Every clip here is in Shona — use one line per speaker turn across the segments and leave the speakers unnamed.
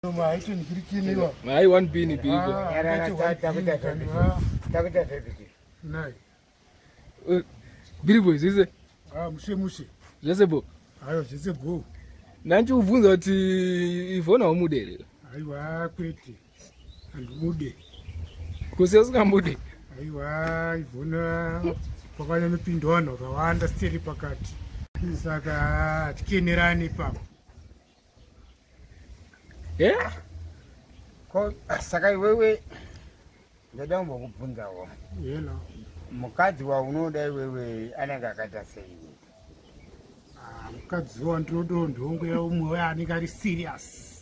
Hai one pin piriko. Biribo zvese.
Ah, mushe mushe.
Zvese bo.
Ayo zvese bo.
Nanchi ubvunza kuti Ivona umude here?
Aiwa kwete. Handimude.
Kusiya usingamude?
Aiwa Ivona kwakanyanyopinda vanhu vakawanda seri pakati. Saka hatikenerani ipapo.
Yeah?
Ko saka iwewe ndoda kumbokubvunzawo.
Yena.
Mukadzi waunoda iwewe anenge akaita sei?
Ah, mukadzi wandinoda ndongo yaumwe uya anenge ari serious.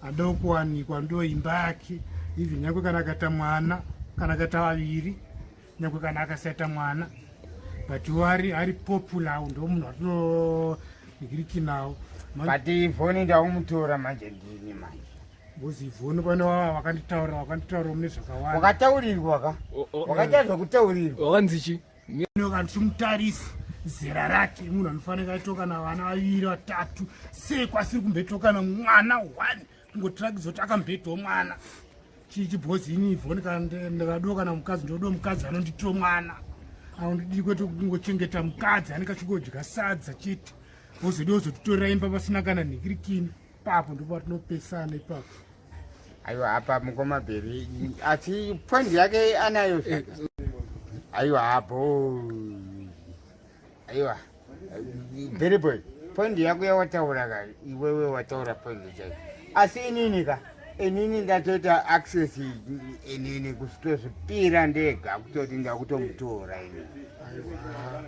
Ada kuwanikwa ndo imba yake even nyangwe kana akaita mwana kana akaita vaviri nyangwe kana akasaita mwana but wari ari popular ndo munhu watinogirikinawo
but ivhoni ndaumutora manje ndini manje
because ivhoni pane wava vakanditaurira vakanditaurira mune zvakawanda
wakataurirwa ka wakaita zvekutaurirwa
wakanzi chi
kandichimutarisa zera rake munhu anofanira aitoka na vana vaviri vatatu sei kwasiri kumbetoka na mwana one kungotirakidza kuti akambetawo mwana chichi because ini ivhoni kana ndikadiwa kana mukadzi ndodo mukadzi anonditiro mwana anondidii kwete kungochengeta mukadzi anenge achingodya sadza chete wozodi wozotitorera imba pasina kana nhikirikini papo ndipo patinopesana ipapo
aiwa apa mukoma bheri asi point yake anayo eh. aiwa apo aiwa bheri boy point yako yawataura ka iwewe wataura point chai asi inini ka inini ndatoita access inini kutozvipira ndega kutoti ndakutomutora inini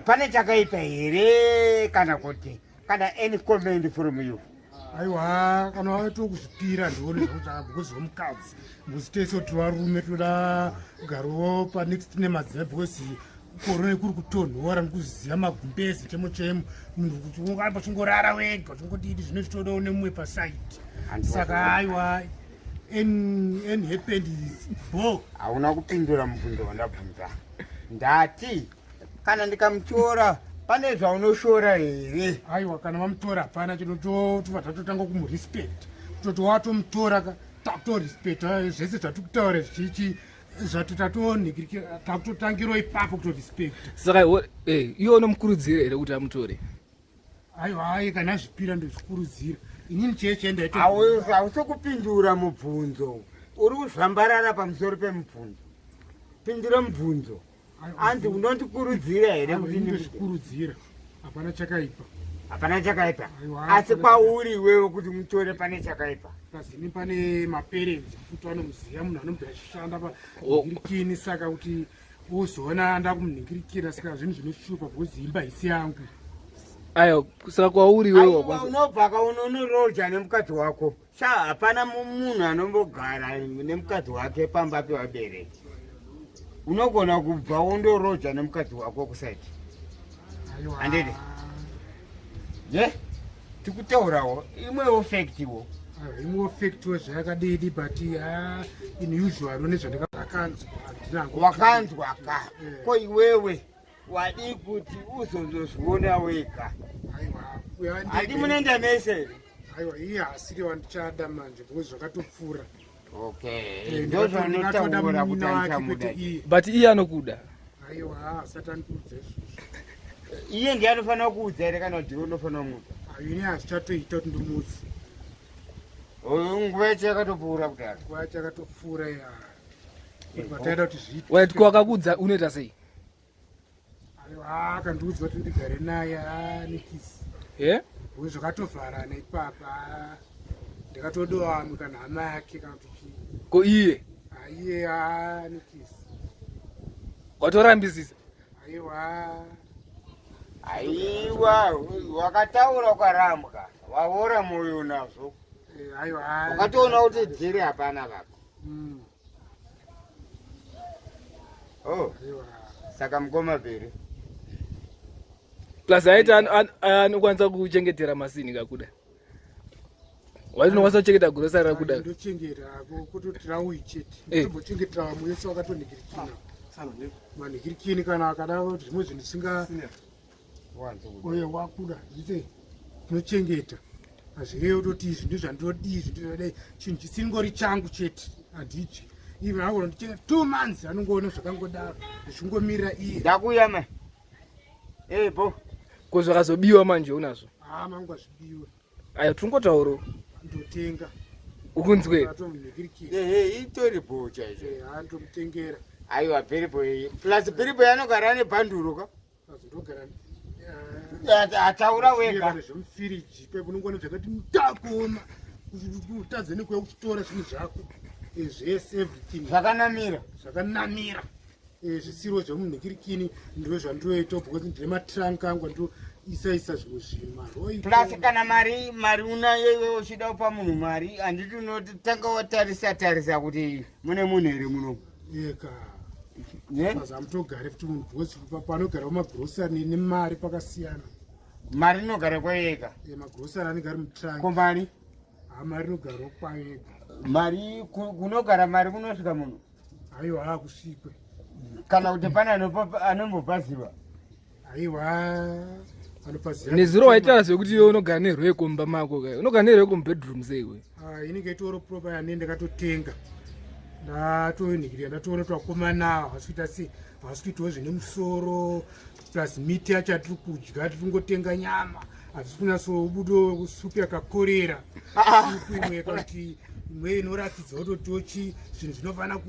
pane chakaipa here kana kuti kana any comment from you
aiwa kana wato kuzvipira ndione zvekuti because wemukadzi because tese kuti varume toda kugarowo panext nemadzimai because korone kuri kutonhora nekuziva magumbezi chemo chemo munhu kuti ungaramba uchingorara wega uchingodidi zvino zvitodawo nemumwe pasaidi saka aiwa n happened is bo
hauna kupindura mubvunzo wandabvunza ndati kana ndikamutora pane zvaunoshora here
aiwa kana vamutora hapana chinotobva tatotanga kumurespect kutoti watomutora ka takutorespecta zvese zvatikutaura zvichichi zvati tatonhikirikira takutotangirwa ipapo kutorespecta
saka eh, iwe unomukurudzira here kuti amutore
aiwa aye kana azvipira ndozvikurudzira inini chee chee ndaito
hausi kupindura mubvunzo uri kuzvambarara pamusoro pemubvunzo pindura mubvunzo anzi unondikurudzira here
kuti ndozvikurudzira hapana chakaipa
hapana chakaipa asi kwauri iwewe kuti mutore pane chakaipa
pazini pane maperenzi futi vanomuziva munhu anobva achishanda panhingirikini saka kuti wozoona ndakumunhingirikira saka zvinhu zvinoshupa because imba hisi yangu
ayo saka kwauri iwewe
unobva kaunonoroja nemukadzi wako Sha hapana munhu anombogara nemukadzi wake pamba pevabereki. Unogona kubva wondoroja nemukadzi wako kusaiti. Handiti? Ye? Tikutaurawo imwewo fact wo.
Imwewo fact wo zvayakadidi but ah, in usual nezvandakakanzwa handina.
Wakanzwa ka. Eh. Ko iwewe wadii kuti uzondozviona wega handi munoenda mese
aiwa iye haasiri wandichada manje because zvakatopfuura
okay eh, ndozvanotaura kuti andichamuda
but iye anokuda
aiwa asati andikuudza izvozvo
iye ndiye anofanira kuudza here kana kuti unofanira kumuudza
ini hazvichatoita kuti ndimuudze
nguva yacho yakatopfuura kudaro
nguva yacho yakatopfuura ya vataida kuti zviite
wait ko akakuudza unoita sei
Aiwa akandiudza kuti ndigare naye anikisi.
Eh?
Uye zvakatovharana ipapa. Ndakatodowa amwe kana hama yake kana kuti chii.
Ko iye?
Iye anikisi.
Watorambisisa?
Aiwa.
Aiwa, wakataura ukarambwa. Waora moyo nazvo.
Eh, aiwa.
Wakatoona kuti dhiri hapana baba. Oh. Saka mukoma Bheri.
Plus aiti anokwanisa kuchengetera masini kakuda. Wati unokwanisa kuchengeta grocery rakuda.
Ndochengeta kutotira uyi chete. Eh. Ndombochengetera vamwe vese vakatonhikirikina. Manhikirikini kana akada zvimwe zvinhu zvisinga Uye wakuda zvise tinochengeta. Hazvirevi kutoti izvi ndizvandinodii, izvi ndizvadai. Chinhu chisingori changu chete handidyi. Even anogona kundichengeta 2 months, anongoona zvakangodaro, zvichingomirira iye.
Ndakuya mai epo.
Ko zvakazobiwa manje unazvo?
Haa, mangu azvibiwe.
Ayo tingotauro.
Ndotenga.
Ukunzwe.
Atomudikirikira.
Ehe, itori bho chaizvo.
Handomutengera.
Aiwa, Bheriboy, plus Bheriboy anogara ane bhanduro ka.
Azondogara.
Ataura wega.
Zvemufiriji pepo unongoona zvakati mutakuoma, utadze nekuya kuchitora zvinhu zvako. Zvese, everything.
Zvakanamira.
Zvakanamira. Zvisiro zvemunhikirikini ndo zvandoita because ndine matrunk angu andoisaisa zvimwe zvinhu, maroi.
Plus kana mari unayo iwe, uchida kupa munhu mari, handiti unotanga watarisa tarisa kuti mune munhu here muno?
Eka.
Ne?
Mazamutogare futi munhu because panogara magrosari nemari pakasiyana.
Mari inogara kwayega.
Magrosari anenge ari mutrunk.
Ko mari?
Mari inogarawo kwayega.
Mari kunogara mari kunosvika munhu?
Aiwa, akusvikwe.
Kana kuti pane anombopaziva?
Aiwa, anopaziva.
Nezuro waitaura zvekuti iwe unogara nerweko mumba mako ka, unogara nerweko mubedroom seiwe?
Ah, inenge itoro proper yane ndakatotenga, ndatonhikirira, ndatoona kuti vakomana havasi kuita sei, havasi kuitawo zvine musoro. Plus miti yacho yatiri kudya, tiri kungotenga nyama, hatisi kunyatsobudo supu yakakorera, supu imwe kana kuti imwe inoratidza kutotochi zvinhu zvinofanira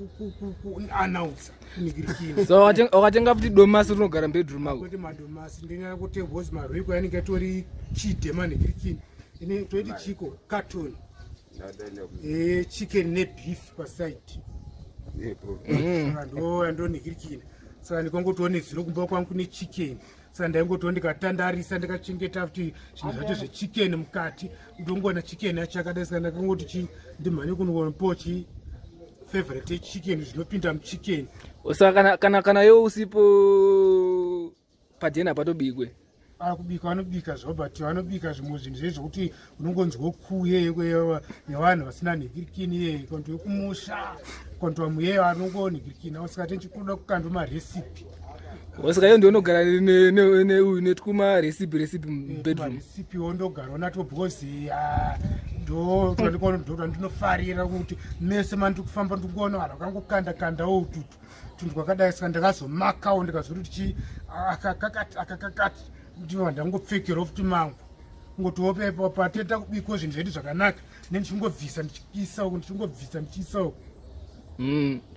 kuanaunsa kunhikirikini.
So wakatenga futi domasi rinogara mubedroom mako?
Kwete madomasi, ndingaa kutenga because marweko anenge atori chidhe manhikirikini ine toiti chiko carton chicken nebeef paside. Saka ndo yandonhikirikina, saka ndikangotiwo nezuro kumba kwangu kune chicken, saka ndaingotiwo ndikatandarisa, ndikachengeta futi zvinhu zvacho zvechicken mukati, ndongoona chicken yacho yakadai. Saka ndakangoti chi ndimhanye kunopowo chi favorite yechicken, zvinopinda muchicken.
Saka kana iwe usipo padhena patobikwe?
Akubika, vanobika zvavo, but vanobika zvimwe zvinhu zve zvokuti unongonzwa kuye yevanhu vasina nhikirikini ye konto yekumusha, konto vamwe vanongonhikirikini, saka tenchikuda kukanda marecipe.
Saka iyo ndionogara neuyu netkuma recipe mubedroom?
Marecipe wondogara natwo because ndo ndinofarira kuti mese mandiri kufamba ndingoona vanhu vakangokanda kandawo ututu tunhu twakadai. Saka ndakazomakawo, ndikazoti chi akakakati akakakati, ndivo ndangopfekerawo futi mangu, kungotiwo pateta kubikwa zvinhu zvedu zvakanaka, nendichingobvisa ndichiisa uku, ndichingobvisa ndichiisa uku.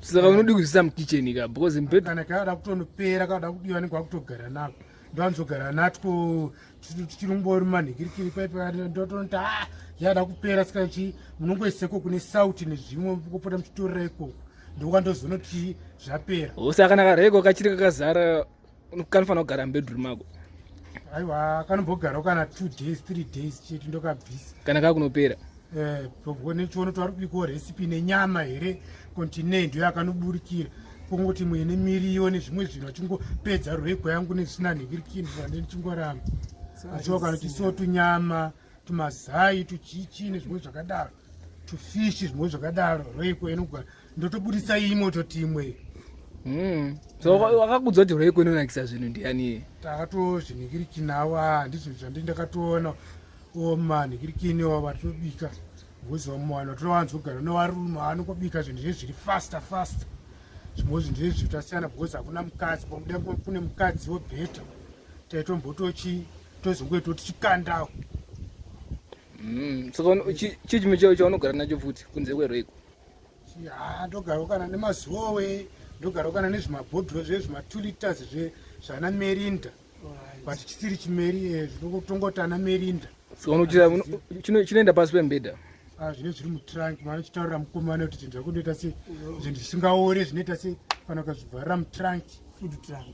Saka unodi kuzvisa mukicheni ka because mubed
Kana kada kutonopera, kada kudiwa, nenge wakutogara nako, ndoanzogara natwo tichirumbori manhikirikiri paipa, ndotonoti a yada kupera, saka chi munongoiseko kune sauti nezvimwe, kupota muchitorera ikoko, ndokwandozonoti zvapera.
Saka kana kareko kachiri kakazara kanofanira kugara mubedroom mako?
Aiwa, kanombogarawo kana 2 days, 3 days chete, ndokabvisa.
Kana kakunopera?
Nechiona kuti vari kubikawo recipe nenyama here, kontine ndo yakanoburikira, kungoti muine miriwo nezvimwe zvinhu, achingopedza rwego yangu nezvisina nhikirikini, ande ndichingoramba achiwa kana chiisiwo tunyama, tumazai, tuchichi nezvimwe zvakadaro, tufishi, zvimwe zvakadaro, rweko inogara, ndotobudisa imwe, toti imwe.
So wakakudzwa kuti rweko inonakisa zvinhu ndiani?
Takatozvinhikirikinawo, handizvo zvandi ndakatoona manhikirikini wa vatobika, because vamwe vanhu vatowanzogara nevarume vanongobika zvinhu zve zviri faster faster, zvimwe zvinhu zve zvitasiyana because hakuna mukadzi pamuda, kune mukadzi wobheta taitombotochi tozongoita tichikandawo.
Saka chii chimwe chaunogara nacho futi kunze kwerweko?
Ha, ndogarawo kana nemazowe, ndogarawo kana nezvimabhodhoro zve zvima2 liters zve zvana Merinda, but chisiri chimeri, zvinotongoti ana Merinda.
Saka chinoenda pasi pemubhedha?
Ah, zvine zviri mutrunk, manochitaurira mukomana kuti zvinhu zvako ndoita se zvinhu zvisingaore, zvinoita se kana ukazvivharira mutrunk.
Food trunk.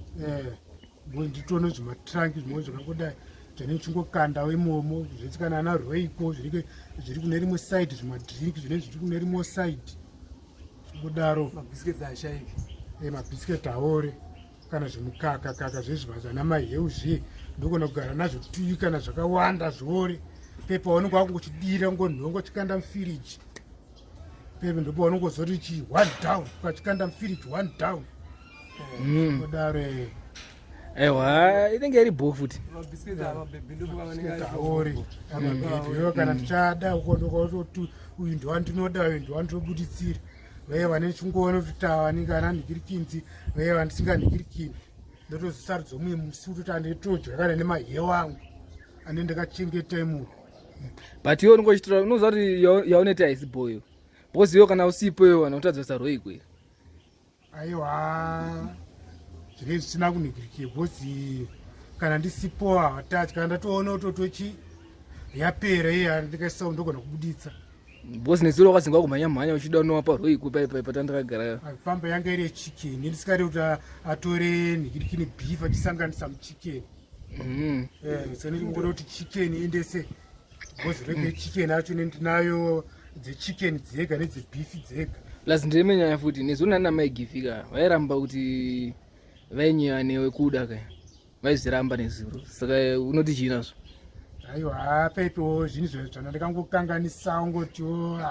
Nditono zvimatrunk zvimwe zvakangodai zvane chingokandawo imomo zvese, kana ana roiko zviri kune rimwe side, zvimadrink zvine zviri kune rimwe side, zvingodaro.
Mabhisiketi ashaiki.
Mabhisiketi aore, kana zvimukaka kaka zvezvana maheu zviye, ndogona kugara nazvo tui kana zvakawanda zviore pepa, unenge wakungochidira ngonhongo chikanda mufiriji pepe, ndopa unongozoti chi one down, ukachikanda mufiriji one down, kudaro.
Aiwa, inenge iri bho futi.
Aori amabhebhi kana ndichada ukondokautoti uyu ndiwandinoda, uyu ndiwandinobuditsira. Vaye vane chingoona kuti tavanenge ana nhikirikinzi, vaye vandisinganhikirikini, ndotozosarudza mumwe musi kutoti anditodya kana nemahewa angu ane ndakachengeta imuno.
But iwe unenge uchitora, unoziva kuti yauneti haisi bho iyo, because iwe kana usipo iwe vanhu kutadza basa roiko iri.
Aiwa, zvinenge zvisina kunhikirikiye, because kana ndisipo hawatachi. Kana ndatoona kutotochi yapera iye, ndikaisa ndogona kubuditsa.
Because nezuro wakazingwa kumhanya mhanya uchida unowa roiko pai patandakagara.
Pamba yanga iri yechicken, ndisingadi kuti atore nhikirikini beef achisanganisa muchicken. Sendikungoda kuti chicken indese, because rege chicken acho nendinayo dzechicken dzega nedzebeef dzega.
Plus ndine nyaya futi. Nezuro nani namaigifika vairamba kuti vainyeya newe kuda ka, vaizviramba nezuro. Saka unoti chii nazvo?
Aiwa, paipewo zvinhu zvana ndakangokanganisa, ungotiwo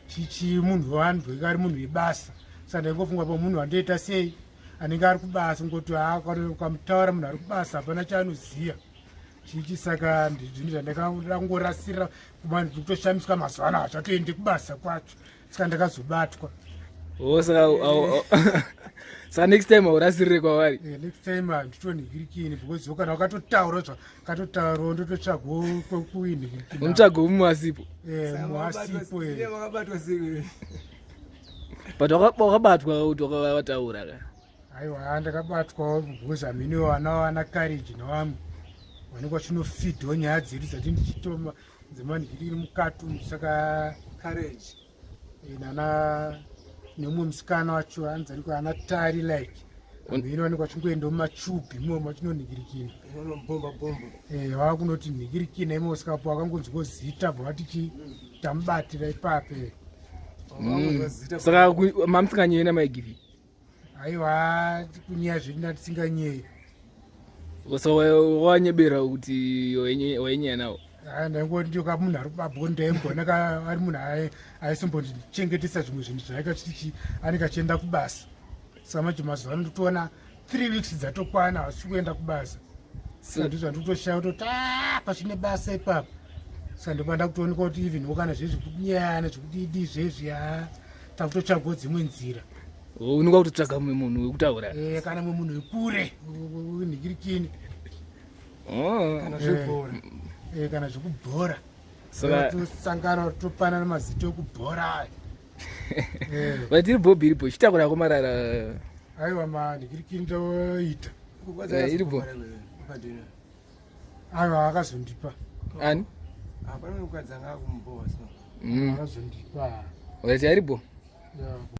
chichi munhu wanhu ari munhu webasa. Saka ndaingofunga pa munhu wandoita sei anenge ari kubasa, ngoti ukamutaura munhu ari kubasa hapana chaanoziva chichi. Saka zvinhu zvandakangorasira kutoshamiswa mazuva ano hachatoende kubasa kwacho. Saka ndakazobatwa.
Oh, saka next time haurasirire kwavari?
Next time handitonhikirikini, because kana wakatotaura zvakatotaurawo ndototsvagwo kwekuinhikirikini.
Unotsvaga mumwe asipo.
Mumwe asipo.
But wakabatwa kuti wakataura ka?
Aiwa, ndakabatwawo, because hamene vana vana Courage nevamwe vanenge vachinofidhawo nyaya dzedu dzati ndichitoma dzemanhikirikini mukati umu. Saka
Courage.
Nana nemumwe musikana wacho anzi ariko ana Tari, like hamene vanenge vachingoendawo mumachubhi imomo vachinonhikirikina.
Unombomba bomba.
Vava kunoti nhikirikina imomo. Saka po vakangonzwa zita bva vati chi tamubatira ipape.
Saka mamusinganyei namaigivi?
Aiwa, kunyaya zvedu ndatisinganyeyi.
Saka wanyebera kuti wainyaya nawo?
Ndaingoti ndioka munhu ari kubabho, ndaimboona ari munhu aisimbondichengetesa zvimwe zvinhu zvaika chichi anenge achienda kubasa. Saka manje mazuva ano ndikutoona 3 weeks dzatokwana hasi kuenda kubasa. Saka ndizvo zvandikutoshaya kutoti a pachine basa ipapo. Saka ndopanda kutooneka kuti even kana zvezvi kunyayana zvekudidi zvezvi, ha, takutotsvagawo dzimwe nzira.
Unonga kutotsvaga mumwe munhu wekutaura.
Kana mumwe munhu wekure nhikirikini.
Oh.
Kana zvebhora.
Kana zvekubhora.
Saka
tosangana topanana mazita ekubhora.
But iri bhobhi iripo chitakura komarara.
Aiwa, manhikirikini ndoita.
Iri bho.
Aiwa, akazondipa.
Ani?
Hapana mukadzi anga akumbowa so.
Akazondipa.
Wati aripo.
Yeah.